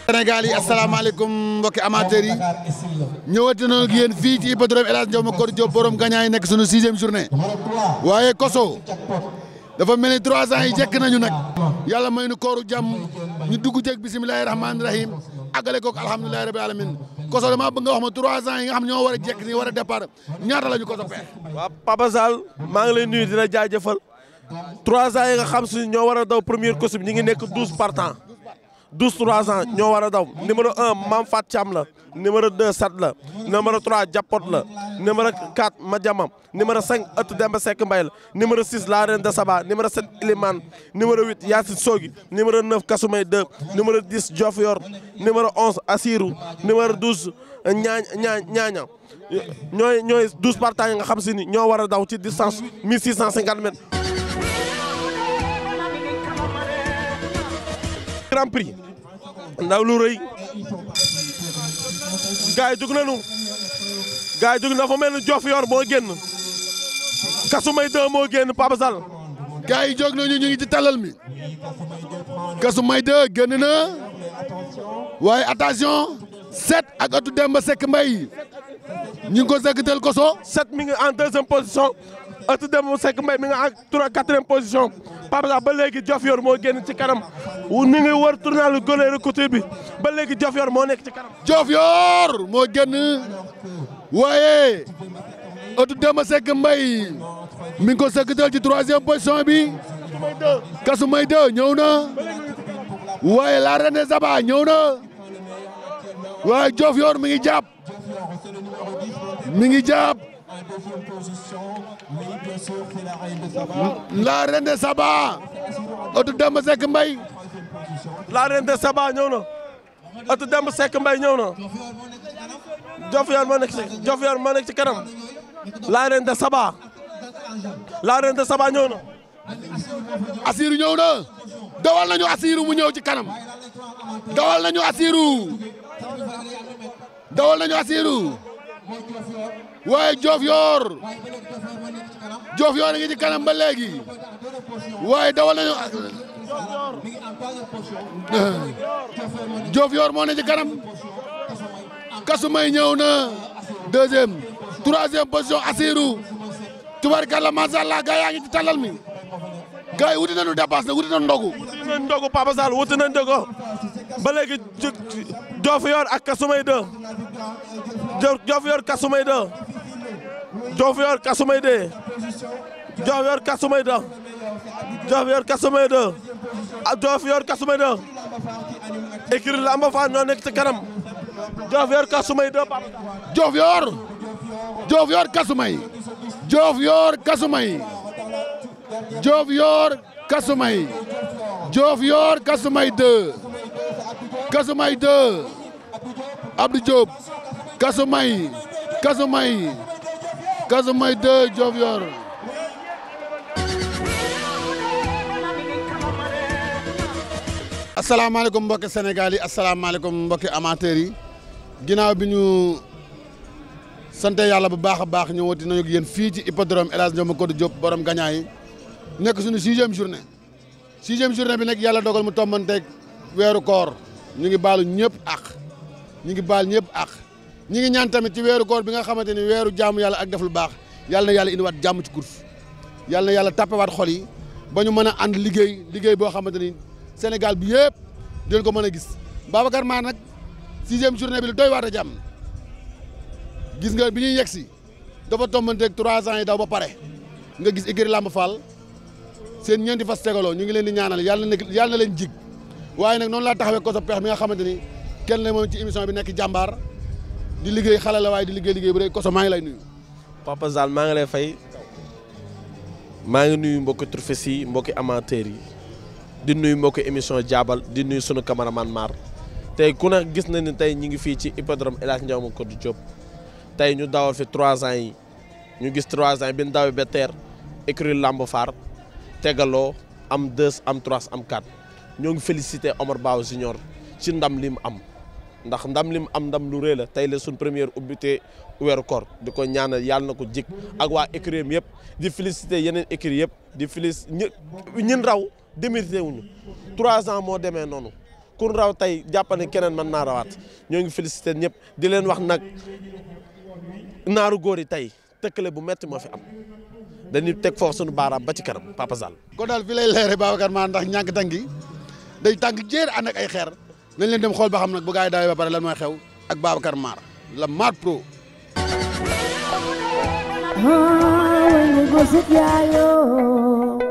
Sénégal yi asalaamaaleykum mbokki amateurs yi ñëwati nañu ak yéen fii ci hippodrome El Hadj Ndiaw Macodou Diop borom gagnant yi nekk sunu 6e journée waaye Koso dafa mel ni 3 ans yi jekk nañu nag yàlla may nu kooru jàmm ñu dugg ceeg bisimilahi rahmaani rahim àggale koog alhamdulilahi rabi alamin Koso damaa bëgg nga wax ma 3 ans yi nga xam ñoo war a jekk ni war a départ ñaata la ñu Koso pexe. waaw Papa Sall maa ngi lay nuyu di la jaajëfal 3 ans yi nga xam si ñoo war a daw première course bi ñu ngi nekk 12 partants 12 3 ans ñoo war a daw numéro 1 Mam Fat Thiam la numéro 2 Sat la numéro 3 Japot la numéro 4 Madiamam numéro 5 Ëtt Demba Seck Mbay la numéro 6 La Reine de Saba numéro 7 Iliman numéro 8 Yacine Sogi numéro 9 Kasumay 2 numéro 10 Diofior numéro 11 Assirou numéro 12 ñaaña ñooy 12 partants yi nga xam si ni ñoo war a daw ci distance 1650 mètres. Grand Prix ndaw lu rëy gars yi jug nañu dafa mel ni Diofior moo génn Kasumay 2 moo génn Papa Sall. gars yi jóg nañu ñu ngi ci talal mi Kasumay 2 génn na waaye attention 7 ak Ëtt Demba Seck Mbay ñu ngi ko sekkatal Koso. 7 mi ngi en 2e position Ëtt Demba Seck Mbay mi ngi en 4e position Papa Sall ba léegi Diofior moo génn ci kanam ni ngi wër tournal goleeru couture bi ba léegi Diofior moo nekk ci kanam. Diofior moo génn waaye Ëtt Demba Seck Mbay mi ngi ko sekkatal ci 3e position bi Kasumay 2 ñëw na waaye La Reine de Saba ñëw na waaye Diofior mi ngi jàpp La Reine de Saba Ëtt Demba Seck Mbay La Reine de Saba ñëw na Ëtt Demba Seck Mbay ñëw na Diofior moo nekk ci kanam La Reine de Saba ñëw na Assirou ñëw na dawal nañu Assirou mu ñëw ci kanam dawal nañu Assirou waaye Diofior a ngi ci kanam ba léegi waaye dawal nañu Diofior moo ne ci kanam Kasumay ñëw na 2e 3e position Assirou tubarkalla macha allah gaa yaa ngi ci talal mi gaa yi wuti nañu dépasse wuti nañu ndogu Papa Sall wuti nañu ndogu ba léegi Diofior ak Kasumay 2 Diofior Kasumay 2 Diofior Kasumay 2 Diofior Kasumay 2 Diofior Kasumay 2 Diofior Kasumay 2 écurie Lamba Fall ñoo nekk ci kanam Diofior Kasumay 2 Papa Diofior Kasumay Diofior Kasumay Diofior Kasumay 2 Kasumay 2 Abdou Diop Kasumay 2 Diofior. asalaamaaleykum mbokki Sénégal yi asalaamaaleykum mbokki amateurs yi ginnaaw bi ñu sant yàlla bu baax a baax ñëwati nañu ak yéen fii ci hippodrome El Hadj Ndiaw Macodou Diop borom gagnant yi nekk suñu 6e journée 6e journée bi nag yàlla dogal mu tombanteeg weeru koor ñu ngi baalu ñëpp ak ñi ngi ñaan tamit ci weeru koor bi nga xamante ni weeru jaamu yàlla ak def lu baax yàlla na yàlla indiwaat jàmm ci course yàlla na yàlla tappewaat xol yi ba ñu mën a ànd liggéey boo xamante ni Sénégal bi yëpp dinañ ko mën a gis Babacar maa nag 6e journée bi lu doy waat a jàmm gis nga bi ñuy yegsi dafa tombanteeg 3 ans yi daw ba pare nga gis écurie Lamba Fall seen ñeenti fas tegaloo ñu ngi leen di ñaanal yàlla na leen jig waaye nag noonu laa taxawee Koso pex mi nga xamante ni kenn la moom ci émission bi nekk jàmbaar di liggéey xale la waaye di liggéey bu rëy Koso maa ngi lay nuyu. Papa Sall maa ngi lay fay maa ngi nuyu mbokki turfis yi mbokki amateurs yi di nuyu mbokki émission jaabal di nuyu sunu cameraman Mar tey ku ne gis na ni tey ñu ngi fii ci hippodrome El Hadj Ndiaw Macodou Diop tey ñu dawal fi 3 ans yi ñu gis 3 ans yi bi ñu dawee ba teer écurie Lamba Fall tegaloo am 2 am 3 am 4 ñoo ngi félicité Omar Bao Junior ci ndam li mu am ndax ndam li mu am ndam lu rëy la tey la suñ première ubbite weeru koor di ko ñaanal yàlla na ko jik ak waa écurie yëpp di félicité yeneen écurie yëpp di félicité ñin raw démérité wuñu 3 ans moo demee noonu ku raw tey jàpp ne keneen mën naa rawaat ñoo ngi félicité ñëpp di leen wax nag naaru góor yi tey tëkkale bu metti moo fi am dañuy teg foofu sunu baaraam ba ci kanam Papa Sall. kon daal fi lay leere Babacar maa ndax ñàkk tàngi day tàng jéer ànd ak ay xeer nañ leen dem xool ba xam nag bu gaa yi daawee ba pare lan mooy xew ak Babacar Mar la Mar Pro. wayde bosu jaayo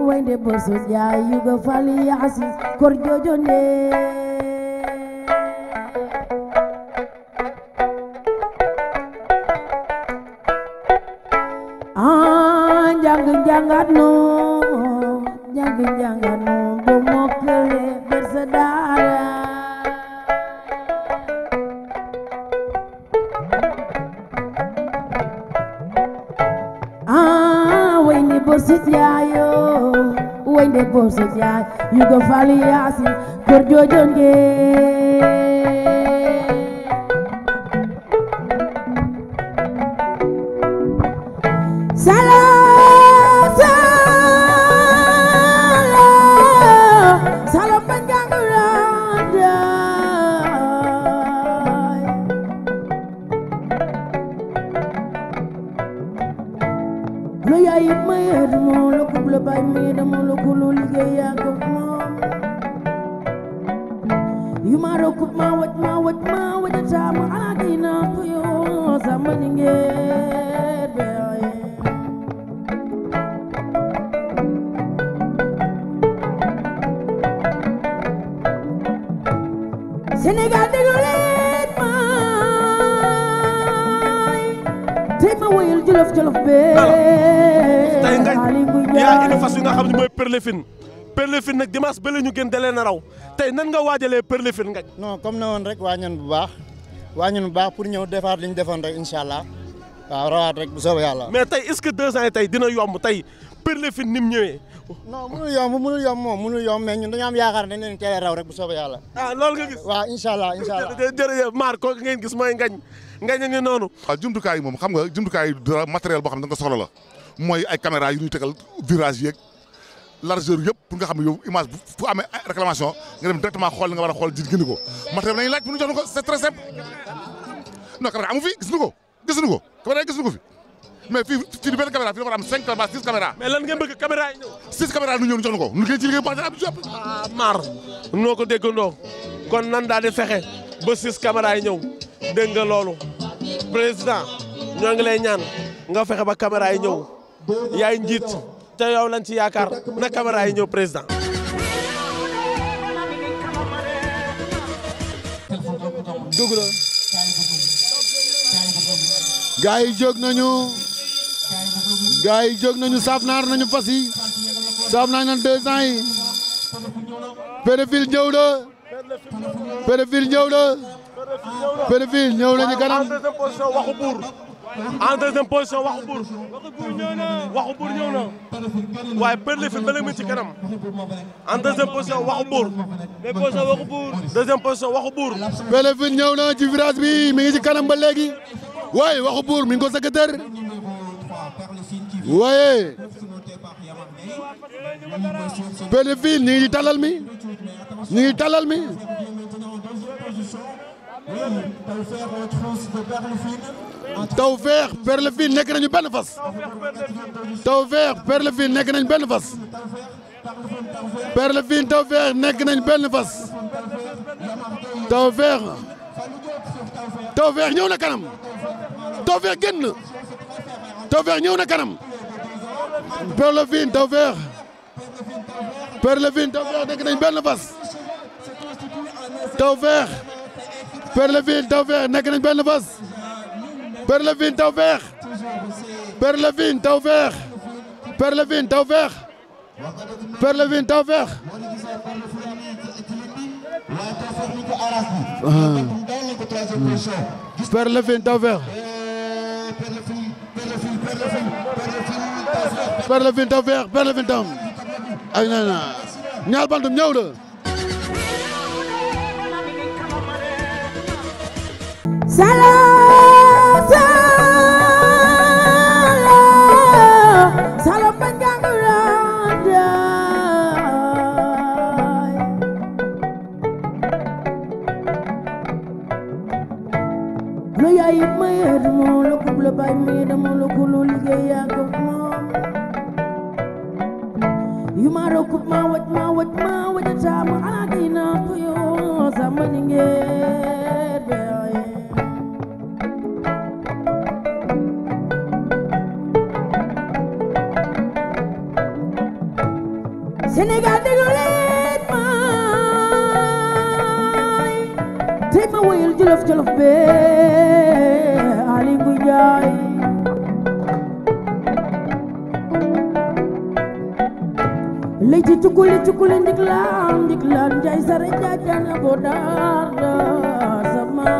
wayde bosu jaayu go fali yasi kor jojo ne jangat no bo mokkale bersadara wayne bosu jaayo wayne bosu jaay yu go fali yasi kor jojo ne lo yaay mayer mo lo kubla bay mi dama lo kulu liggéey yaa ko moom yu ma ro kub ma waj sama ala dina ko yo sama ningeer be Sénégal déglu leen tey ma woyal jolof jolof bee tey ngañ yaa indi fas yi nga xam ne mooy Perlefine nag dimanche ba la ñu gën dalee na raw tey nan nga waajalee Perlefine ngañ. non comme na woon rek waañoon bu baax pour ñëw defaat li ñu defoon rek incha allah waaw rawaat rek bu soobee yàlla. mais tey est-ce que 2 ans yi tey dina yomb tey Perlefine ni mu ñëwee. non mënul yomb mais ñun dañoo am yaakaar dañ leen teel raw rek bu soobee yàlla. ah loolu nga gis. waaw incha allah jërëjëf Mar kooku ngeen gis mooy ngañ a ngi noonu. waaw jumtukaay yi moom xam nga jumtukaay matériel boo xam ne da nga soxla la mooy ay caméra yu ñuy tegal virage yeeg largeur yëpp pour nga xam ne yow image bu fu amee réclamation nga dem directement xool li nga war a xool ji gindi ko matériel nañu laaj pour ñu jox ko c'est très simple non caméra amu fi gis nu ko caméra yi gis nu ko fi mais fii di benn caméra fii dafa am 5 caméra 6 caméra. mais lan ngeen bëgg caméra yi ñëw. 6 caméra nu ñëw ñu jox ko ñu liggéey ci liggéey bu baax ab job. ah Mar noo ko déggandoo kon nan daal di fexe ba 6 caméra yi ñëw dégg nga loolu président ñoo ngi lay ñaan nga fexe ba caméra yi ñëw yaay njiit te yow lañ ci yaakaar na caméra yi ñëw président. dugg la gaa yi jóg nañu saaf naar nañu fas yi saaf naar nañ 2 ans yi Perlefine ñëw na Perlefine ñëw nañu kanam en deuxième position waxu buur ñëw na waaye Perlefine ba léegi ci kanam en deuxième position waxu buur deuxième position waxu buur. Perlefine ñëw na ci virage bi mi ngi ci kanam ba léegi waaye waxu buur mi ngi ko secrétaire waaye Perlefine ñu ngi talal mi Tawfekh Perlefine nekk nañu benn fas Tawfekh Perlefine nekk nañu benn fas Perlefine Tawfekh nekk nañu benn fas Tawfekh ñëw na kanam Tawfekh génn Tawfekh ñëw na kanam Perlefine Tawfekh nekk nañu benn fas Tawfekh Perlefine Tawfekh nekk nañu benn fas Perlefine Tawfekh tam ay na ñaar bantum ñëw la lu yaay ma yee dama la ko la bay mi dama la ko lu liggéey yaa ko moom yu ma rokub ma waj taama ala dina ko yoo sama lingeer beey Sénégal déglu leen maay tey ma woyal jolof jolof bee Ali Nguy Njaay lay ci cukkuli ndiglaan njaay sare jaajana bo daar da sama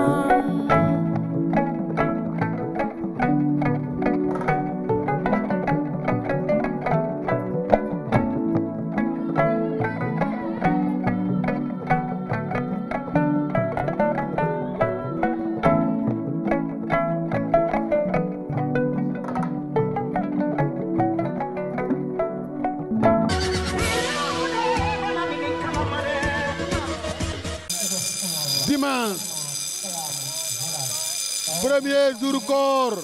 premier jour koor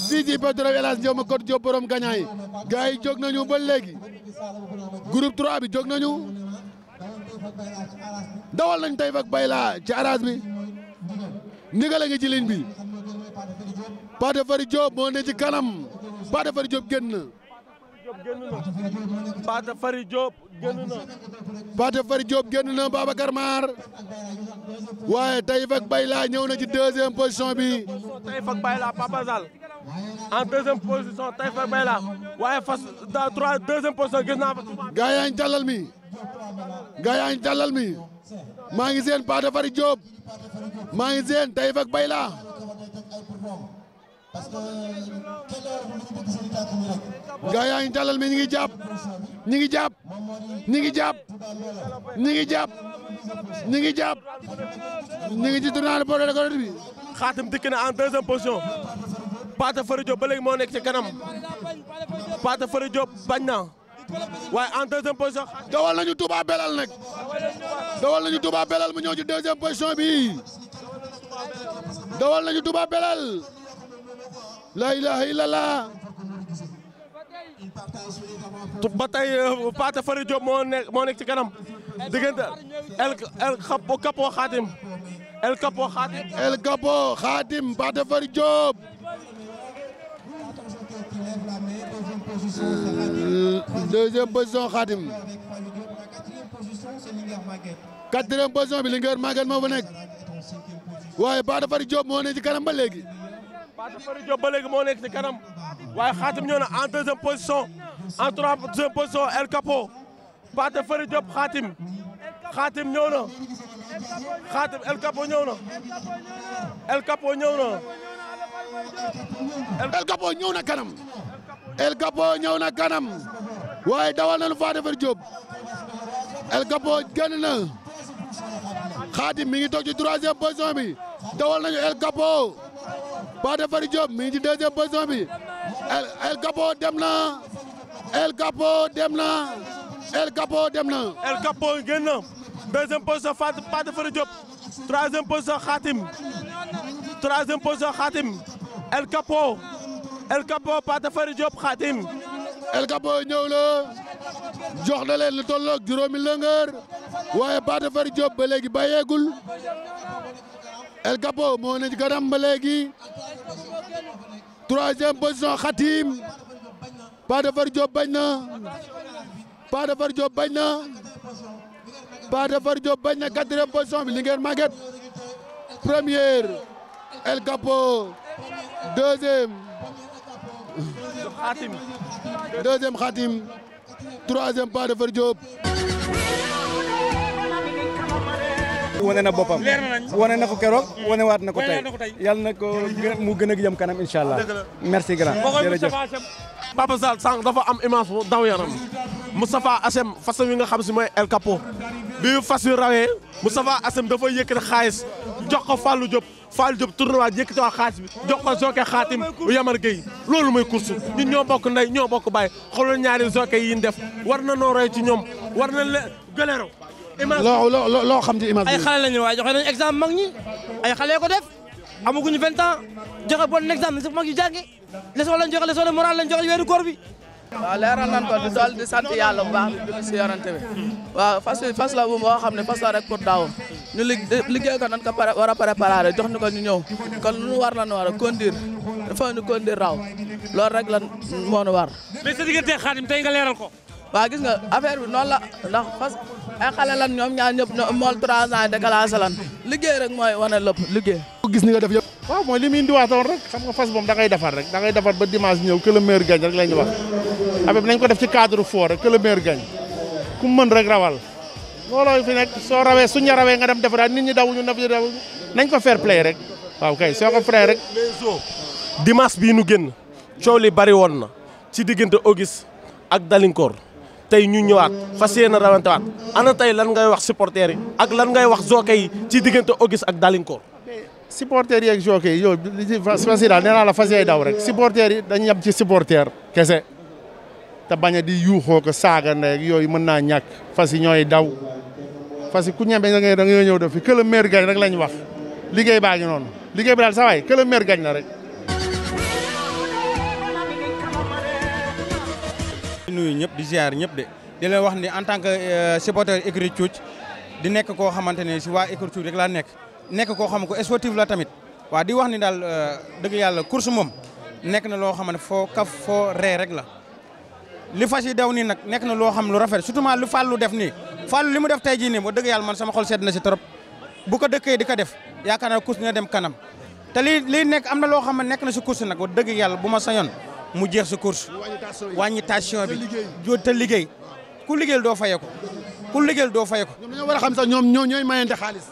fii ci pétrole El Hadj Ndioma Codé Diop borom gañaay gars yi jóg nañu ba léegi groupe 3 bi jóg nañu dawal nañ tey fak bay laa ci arage bi ndigal a ngi ci ligne bi Pathé Fary Diop moo ne ci kanam Pathé Fary Diop génn na Pathé Fary Diop génn na Pathé Fary Diop génn na Babacar Mar waaye Taïf ak Bayla ñëw na ci deuxième position bi Taïf ak Bayla Papa Sall en deuxième position Taïf ak Bayla waaye fas dans deuxième position gis naa fa gaa yaa ngi tàllal mi maa ngi seen Pathé Fary Diop maa ngi seen Taïf ak Bayla gaa yaa ngi tàllal mi ñi ngi jàpp ñu ngi ci tournoi de bi Xaatim dikk na en deuxième position Pathé Fary Diop ba léegi moo nekk ci kanam Pathé Fary Diop bañ na waaye en deuxième position dawal nañu Touba Belal nag mu ñëw ci deuxième position bi dawal nañu Touba Belal la ilaha illallah ba tey Pathé Fary Diop moo nekk ci kanam diggante El Capo Xaatim Pathé Fary Diop deuxième position Xaatim quatrième position bi Linguère Maguette moo fa nekk waaye Pathé Fary Diop moo nekk ci kanam ba léegi Pathé Fary Diop ba léegi moo nekk ci kanam waaye Xaatim ñëw na en deuxième position en troisième position El Capo Pathé Fary Diop Xaatim ñëw na Xaatim El Capo ñëw na El Capo ñëw na kanam waaye dawal nañu Pathé Fary Diop El Capo génn na Xaatim mi ngi toog ci troisième position bi dawal nañu El Capo Pathé Fary Diop mi ngi ci deuxième position bi El Capo dem na El Capo dem na El Capo génn na deuxième position Pathé Fary Diop troisième position Xaatim El Capo Pathé Fary Diop Xaatim El Capo ñëw la jox na leen lu tolloog juróomi lëngër waaye Pathé Fary Diop ba léegi bàyyeegul El Capo moo ne ci kanam ba léegi troisième position Xaatim Pathé Fary Diop bañ na quatrième position bi Linguère Maguette première El Capo deuxième Xaatim troisième Pathé Fary Diop wane na boppam wane na ko keroog wane waat na ko tey yàlla na ko mu gën a jëm kanam incha allah merci grand jërëjëf Papa Sall sànq dafa am image bu daw yaram Moustapha Assem fas wi nga xam si mooy El Capo bi fas wi rawee Moustapha Assem dafa yëkkati xaalis jox ko Fallou Diop tourné waat yëkkati waa xaalis bi jox ko Zoké Xaatim Yamar Gueye loolu mooy course ñun ñoo bokk ndey ñoo bokk baay xoolal ñaari Zoké yi ñu def war na noo roy ci ñoom war na leen gëleero loo xam ci image bi ay xale lañu waaye joxe nañu exemple mag ñi ay xale ko def amaguñu 20 ans joxe bon exemple si mag yu jàngi leçon lañ joxe leçon de morale lañ joxe weeru koor bi. waaw leeral nañ ko di dool di sant yàlla bu baax di si yorante bi waaw fas la bu moo xam ne fas la rek pour daaw ñu liggéey ko nan ko war a préparer jox ñu ko ñu ñëw kon lu ñu war lan war a conduire dafa ñu conduire raw loolu rek lan moo ñu war. mais sa diggante Khadim tey nga leeral ko. waaw gis nga affaire bi noonu la ndax fas ay xale lan ñoom ñaar ñëpp mool 3 ans décalage lan liggéey rek mooy wane lépp liggéey. gis ni nga def yëpp. waaw mooy li muy indiwaatoon rek xam nga fas moom da ngay defar rek da ngay defar ba dimanche ñëw que le meilleur gagne rek la ñu wax affaire bi nañ ko def ci cadre fort rek que le meilleur gagne ku mën rek rawal looloo fi nekk soo rawee suñu rawee nga dem defaraat nit ñi dawuñu nañ ko fair play rek waaw kay soo ko frère rek. dimanche bii nu génn coow li bari woon na ci diggante Auguste ak Dalinkoor tey ñu ñëwaat fas yéene rawantewaat ana tey lan ngay wax supporters yi ak lan ngay wax jockey yi ci diggante Auguste ak Dalinkoor. supporters yi ak jockey yi yow fas yi daal nee naa la fas yay daw rek supporters yi dañu yem ci supporter kese te bañ a di yuuxoo ko saaga ndey yooyu mën naa ñàkk fas yi ñooy daw fas yi ku ñeme da ngay ñëw def fi que le meilleur gagne rek la ñu wax liggéey baa ngi noonu liggéey bi daal sa waay que le meilleur gagne la rek. di nuyu ñëpp di ziar ñëpp di leen wax ni en tant que supporter écurie Cuuc di nekk koo xamante ne si waa écurie Cuuc rek laa nekk koo xam ko sportif la tamit waaw di wax ni daal dëgg yàlla course moom nekk na loo xam ne foo kaf foo ree rek la li fas yi daw nii nag nekk na loo xam lu rafet surtout lu Fallou def nii Fallou li mu def tey jii nii ba dëgg yàlla man sama xol sedd na si trop bu ko dëkkee di ko def yaakaar naa course dina dem kanam te lii nekk am na loo xam ne nekk na si course nag ba dëgg yàlla bu ma sañoon mu jeex si course wàññi tension bi joo te liggéey ku liggéeyal doo faye ko ku liggéeyal doo faye ko ñoom dañoo war a xam sax ñoom ñooy mayante xaalis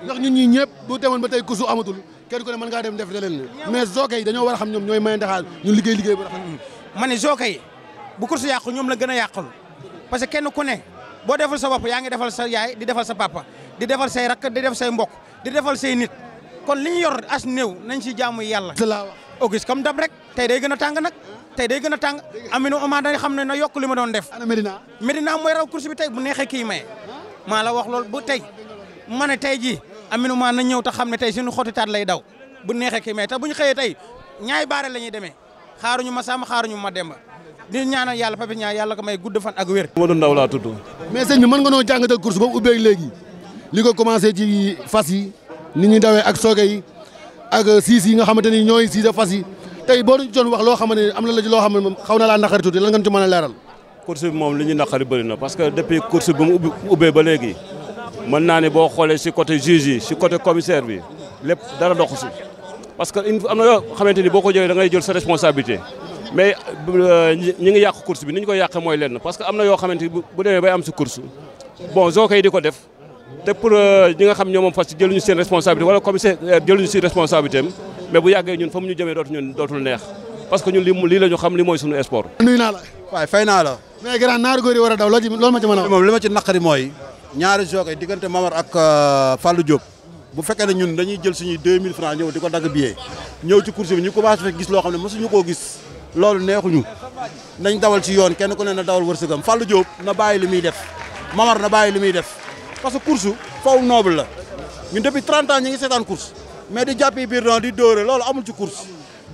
ndax ñun ñii ñëpp bu demoon ba tey course amatul kenn ku ne mën ngaa dem def leen mais jockey yi dañoo war a xam ñoom ñooy mayante xaalis ñu liggéey bu rafet. ma ne jockey yi bu course yàqu ñoom la gën a yàqul parce que kenn ku ne boo defal sa bopp yaa ngi defal sa yaay di defal sa papa di defal say rakk di def say mbokk di defal say nit kon li ñu yor as néew nañ si jaamu yàlla. Auguste comme dab rek tey day gën a tàng nag tey day gën a tàng Aminou Oma dañ xam ne na yokk li ma doon def. ana Medina. Medina mooy raw course bi tey bu neexee kii maye maa la wax loolu bu tey ma ne tey jii Aminou Oma na ñëw te xam ne tey suñu xotitaat lay daw bu neexee kii maye te bu ñu xëyee tey ñaay baare la ñuy demee xaaruñu ma Samba xaaruñu ma Demba di ñaanal yàlla Pape Niang yàlla ko may gudd fan ak wér. Modou Ndaw laa tudd. mais sëñ bi mën nga noo jàngatal course ba mu ubbeeg léegi li ko commencé ci fas yi nit ñi dawee ak sooge yi ak siis yi nga xamante ni ñooy siis fas yi tey boo doon doon wax loo xam ne am na la ci loo xam ne moom xaw na laa naqari tuuti lan nga ci mën a leeral. course bi moom li ñu naqari bëri na parce que depuis course bi mu ubbee ba léegi mën naa ne boo xoolee si côté juge yi si côté commissaire bi lépp dara doxu si parce que am na yoo xamante ni boo ko jëlee da ngay jël sa responsabilité mais ñi ngi yàq course bi ni ñu koy yàqee mooy lenn parce que am na yoo xamante ni bu demee bay am si course bon jockey yi di ko def te pour ñi nga xam ñoo moom fas jëluñu seen responsabilité wala commissaire jëluñu si responsabilité am mais bu yàggee ñun fa mu ñu jëmee dootul neex parce que ñun lii la ñu xam li mooy suñu sport. nuyu naa la. waaye fay naa la. mais grand naaru góor yi war a daw loolu ma ci mën a wax. moom li ma ci naqari mooy ñaari jockey diggante Mamar ak Fallou Diop bu fekkee ne ñun dañuy jël suñuy 2000 francs ñëw di ko dagg billet ñëw ci course bi ñu commencé fekk gis loo xam ne mosuñu koo gis loolu neexuñu nañ dawal ci yoon kenn ku ne na dawal wërsëgam Fallou Diop na bàyyi li muy def Mamar na bàyyi li muy def parce que course faw noble la ñun depuis 30 ans ñi ngi seetaan course mais di jàppi biir doon di dóore loolu amul ci course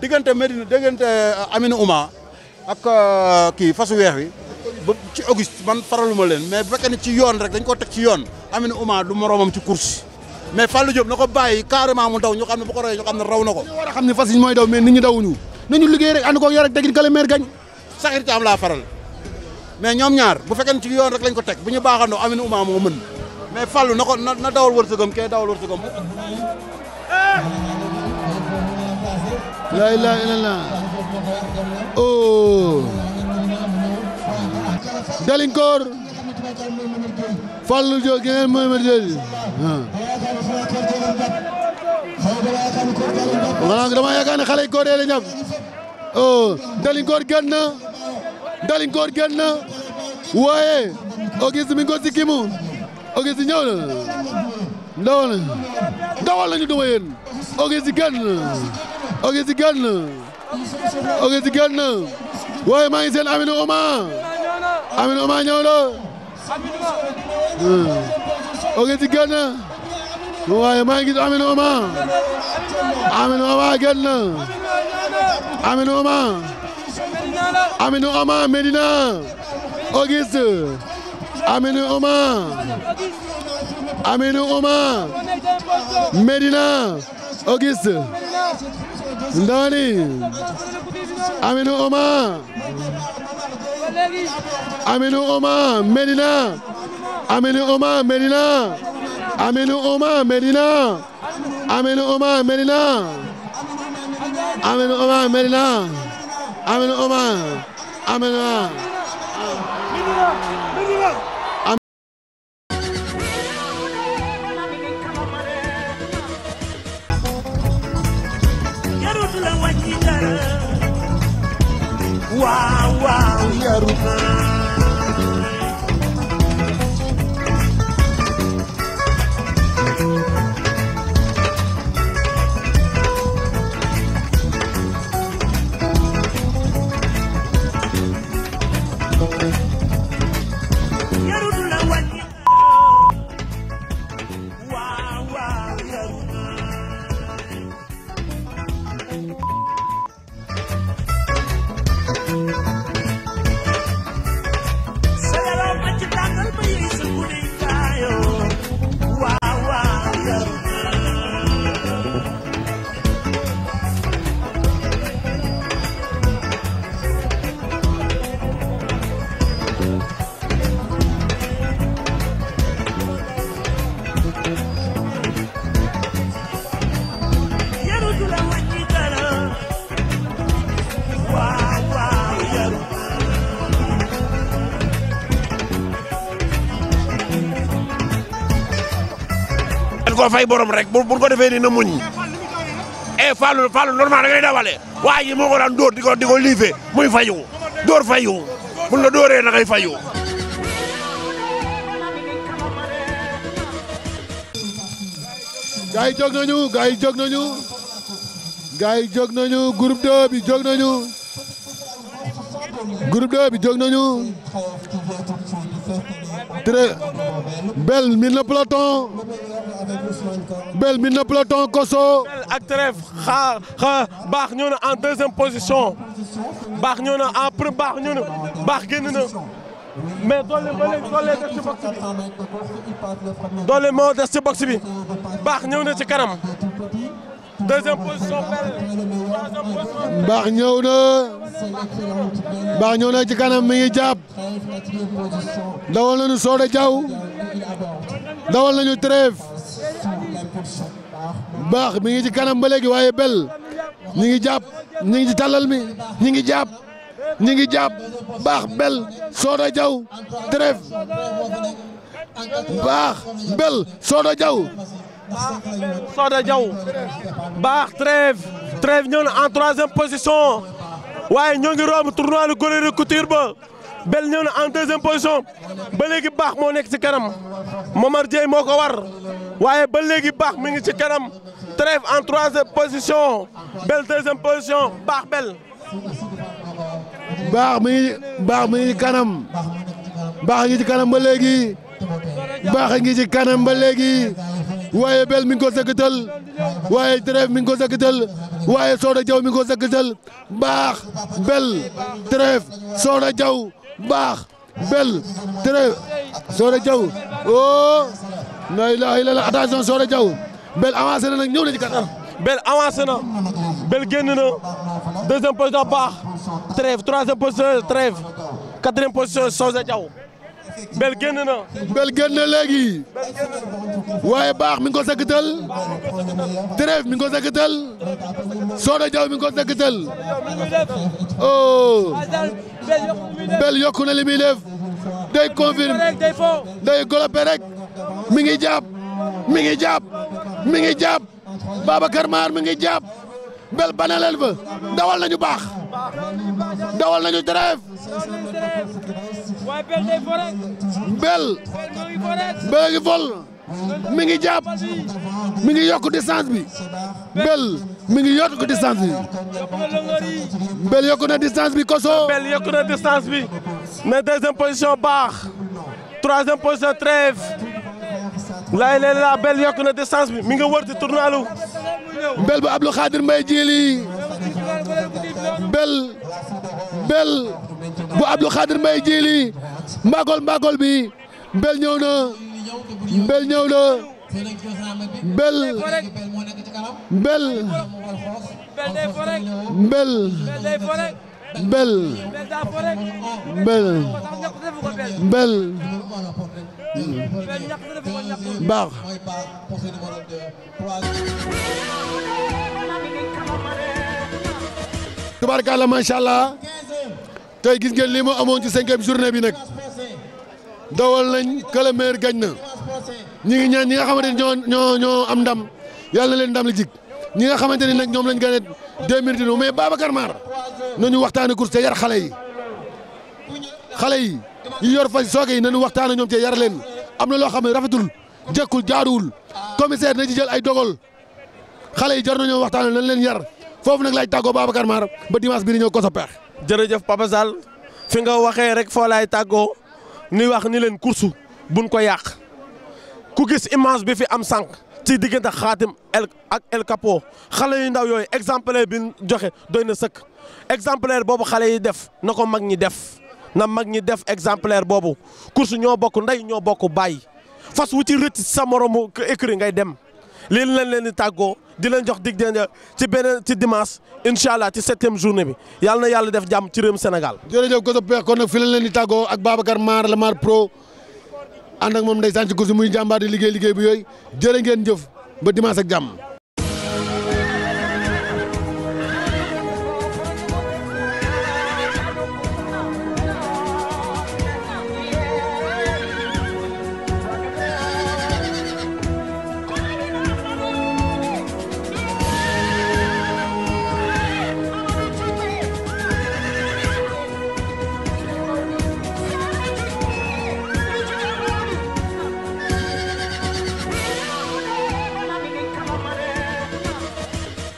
diggante Medina diggante Aminou Ouma ak kii fasu weex wi ba ci Auguste man faraluma leen mais bu fekkee ne ci yoon rek dañ ko teg ci yoon Aminou Ouma du moromam ci course mais Fallou Diop na ko bàyyi carrément mu daw ñu xam ne bu ko royee ñu xam ne raw na ko. ñu war a xam ne fas yi mooy daw mais nit ñi dawuñu nañu liggéey rek ànd ko yar ak tegin kala meer gañ saxir ci am laa faral mais ñoom ñaar bu fekkee ne ci yoon rek lañ ko teg bu ñu baaxandoo Aminou Ouma moo mën mais Fallou na ko na dawal wërsëgam kee dawal wërsëgam. la ilaha illallah oh Dalinkoor Fallou Diop ngeen mooy ma jël dama yaakaar ne xale yi góor la ñam oh Dalinkoor gën na waaye Auguste mi ngi ko sikkimu Auguste ñëw na ndawal nañu duma yéen Auguste gën na waaye maa ngi seen Aminou Ouma ñëw na Auguste gën na waaye maa ngi gis Aminou Oma Aminou Oma génn na Aminou Oma Aminou Oma Médina Auguste Aminou Oma Aminou Oma Médina Auguste Ndani Aminou Oma Aminou Oma Médina Aminou Oma Médina Aminou Oma Médina Aminou Oma Médina Aminou Oma Médina Aminou Oma Aminou waaw waaw yaru na ko fay borom rek bu ko defee ni na muñ Fallou normal da ngay dawale waa ji moo ko daan dóor di ko liife muy fayu dóor fayu bu la dóoree da ngay fayu. gaa yi jóg nañu gaa yi jóg nañu gaa yi jóg nañu groupe 2 bi jóg nañu groupe 2 bi jóg nañu très bel min na peloton bel min na peloton Koso ak Trèf baax ñëw na en deuxième position baax ñëw na en premier baax ñëw na baax génn na mais doole des ci box bi doole moo des ci box bi baax ñëw na ci kanam deuxième position baax ñëw na ci kanam mi ngi jàpp dawal nañu Soda Diaw dawal nañu Trèf baax mi ngi ci kanam ba léegi waaye bel ñi ngi jàpp ñi ngi ci tàllal mi ñi ngi jàpp baax bel Soda Diaw Trèf baax bel Soda Diaw baax Trèf ñëw na en troisième position waaye ñoo ngi romb tournoi lu Gorée de Couture ba bel ñëw na en deuxième position ba léegi baax moo nekk ci kanam Momar Dieye moo ko war waaye ba léegi baax mi ngi ci kanam Trèf en troisième position bel deuxième position baax bel baax mi ngi kanam baax ngi ci kanam ba léegi baax ngi ci kanam ba léegi waaye bel mi ngi ko sëkkatal waaye Trèf mi ngi ko sëkkatal waaye Soda Diaw mi ngi ko sëkkatal baax bel Trèf Soda Diaw baax bel Trèf Soda Diaw oh la ilaha illallah attention Soda Diaw bel avancé na nag ñëw na ci kanam bel avancé na bel génn na deuxième position baax Trèf troisième position Trèf quatrième position Soda Diaw bel génn na léegi waaye baax mi ngi ko sëkkatal Trèf mi ngi ko sëkkatal Soda Diaw mi ngi ko sëkkatal oh bel yokku na li muy def day confirme day golopé rek mi ngi jàpp Babacar Maar mi ngi jàpp bel banalel ba dawal nañu baax dawal nañu Trèf bel ngi vol mi ngi jàpp mi ngi yokk distance bi bel mi ngi yokk distance bi bel yokk na distance bi Koso bel yokk na distance bi mais deuxième position baax troisième position Trèf laay leen la bel yokk na distance bi mi nga wër ci tournalu bel bu Abdou Khadir Mbaye Djily bel bu Abdou Khadir Mbaye Djily mbagol bi bel ñëw na bel baax tubaarkàlla macha allah tey gis ngeen lii moo amoon ci 5e journée bi nag dawal nañ que le meilleur gagne na ñi ngi ñaan ñi nga xamante ni ñoo am ndam yàlla na leen ndam li jig ñi nga xamante ni nag ñoom lañ gagné 2 minutes mais Babacar Mar nañu waxtaane course te yar xale yi yor fas sooke yi nañu waxtaane ñoom te yar leen am na loo xam ne rafetul jëkkul jaaduwul commissaire na ci jël ay dogal xale yi jar nañoo waxtaane nañ leen yar foofu nag laaj tàggoo Babacar Mar ba dimanche bii di ñëw ko sa peex. jërëjëf Papa Sall fi nga waxee rek foo laay tàggoo ni wax ni leen course buñ ko yàq ku gis image bi fi am sànq ci diggante Xaatim ak El Capo xale yu ndaw yooyu exemplaire bi joxe doy na sëkk exemplaire boobu xale yi def na ko mag ñi def na mag ñi def exemplaire boobu course ñoo bokk ndey ñoo bokk baay fas wu ci rëcc sa moromu écurie ngay dem lii lañ leen di tàggoo di leen jox dig den ci dimanche incha allah ci 7e journée bi yàlla na yàlla def jàmm ci réewum Sénégal. jërëjëf ko sa peex kon nag fi lañ leen di tàggoo ak Babacar Mar la Mar Pro ànd ak moom ndeysaan ci course muy jàmbaar di liggéey bu yooyu jërë ngeen jëf ba dimanche ak jàmm.